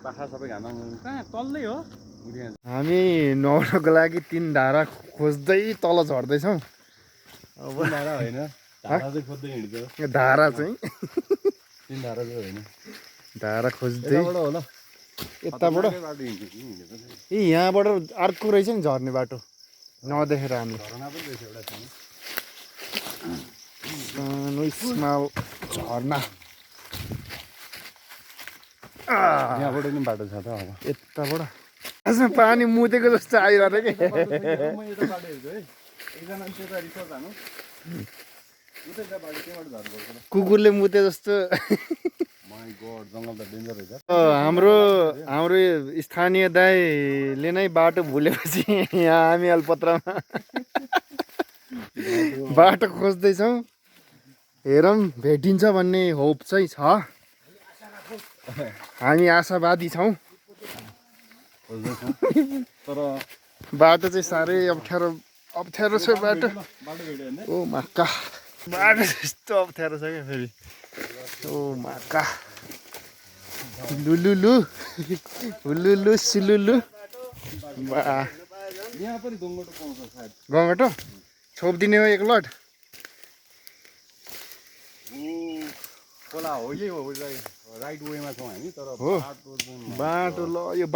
पाखा सबै घाम कहाँ तल्लै हो हामी नुहाउनको लागि 3 धारा खोज्दै तल झर्दैछौँ अब धारा होइन धारा चाहिँ खोज्दै हिँड्छ धारा चाहिँ 3 धारा चाहिँ होइन धारा खोज्दै यताबाट होला यताबाट बाटो हिँड्छ ए यहाँबाट अर्को रहेछ नि झर्ने बाटो नदेखेर हामीले झरना पनि रहेछ एउटा सानो स्मल झर्ना यहाँबाट नि बाटो छ त अब यताबाट यसमा पानी मुतेको जस्तो आइरहेको के म यता बाटो हेर्छु है एकजना त्यता रिसर्च जानु उतै बाटो त्यहाँबाट झर्नुपर्छ कुकुरले मुते जस्तो माइ गड जङ्गल त डेन्जर रहेछ हाम्रो स्थानीय दाइले नै बाटो भुलेपछि यहाँ हामी अलपत्रमा बाटो खोज्दैछौँ हेरौँ भेटिन्छ भन्ने होप चाहिँ छ हामी आशावादी छौँ तर बाटो चाहिँ साह्रै अप्ठ्यारो छ बाटो ओ माका बाटो त्यस्तो अप्ठ्यारो छ क्या फेरि ओ माका लुलुलु हुलुलु सुलुलु यहाँ पनि गङ्गटो पाउँछ सायद गङ्गटो छोपिदिने हो एक लट खोला हो यही हो राइट वेमा छौँ हामी तर हो बाटो ल यो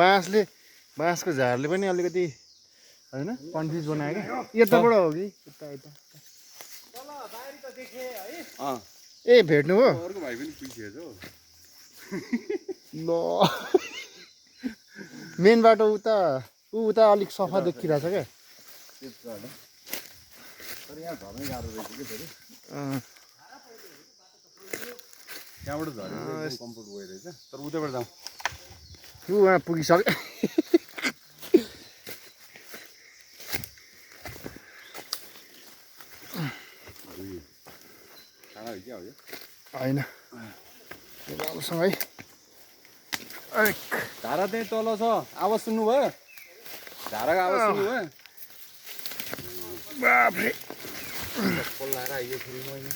बाँसको झारले पनि अलिकति होइन कन्फ्युज बनायो क्या यताबाट हो कि ए भेट्नु हो अर्को भाइ पनि पुगिसकेछ हो ल मेन बाटो उता अलिक सफा देखिरहेछ क्या तर यहाँ झर्नै गाह्रो रहेछ कि फेरि त्यहाँबाट झरेर कम्फोर्ट वे रहेछ तर उतैबाट जाउँ उहाँ पुगिसक्यो खाना हो क्या हो यो होइन राम्रोसँग है धारा त्यही तल छ आवाज सुन्नुभयो धाराको आवाज सुन्नुभयो बाफ्रे पल्लाएर आइयो फेरि मैले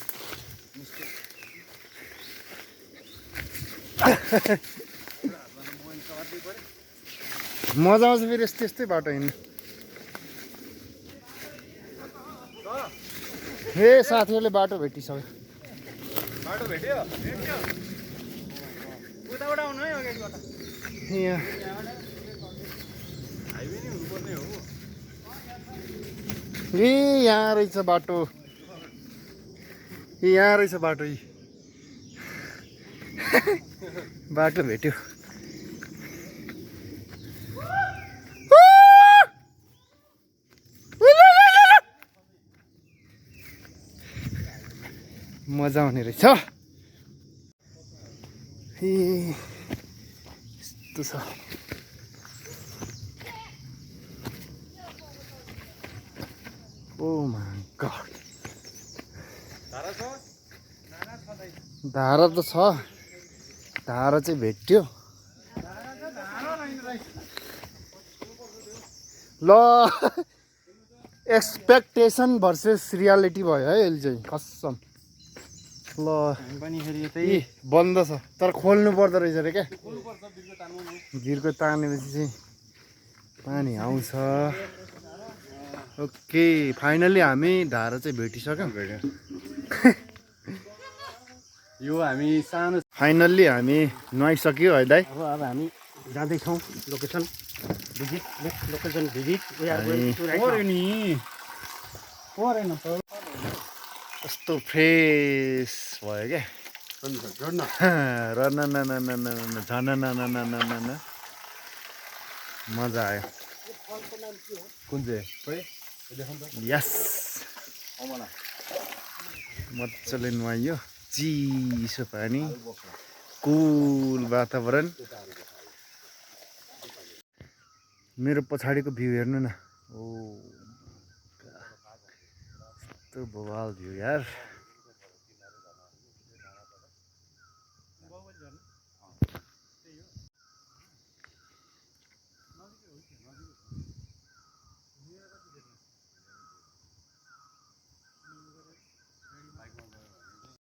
मजा आउँछ फेरि यस्तै बाटो हिँड्नु ए साथीहरूले बाटो भेटिसक्यो बाटो भेट्यो उताबाट आउनु है अगाडिबाट यहाँ हाइवे नै हुनुपर्ने हो ए यहाँ रहेछ बाटो यहाँ रहेछ बाटो बाटो भेट्यो मजा आउने रहेछ ए यस्तो छ ओ माय गॉड धारा त छ धारा चाहिँ भेट्यो ल एक्सपेक्टेसन भर्सेस रियालिटी भयो है अहिले चाहिँ कसम ल पनि फेरि यतै बन्द छ तर खोल्नु पर्दो रहेछ अरे क्या गिरको तानेपछि चाहिँ पानी आउँछ ओके फाइनली हामी धारा चाहिँ भेटिसक्यौँ यो हामी सानो फाइनल्ली हामी नुहाइसक्यो है दाइ अब हामी जाँदैछौँ लोकेसन भिजिट कस्तो फ्रेस भयो क्या झन मजा आयो कुन चाहिँ यस मजाले नुहाइयो चिसो पानी कुल वातावरण मेरो पछाडिको भ्यू हेर्नु न ओ यस्तो बवाल भ्यू यार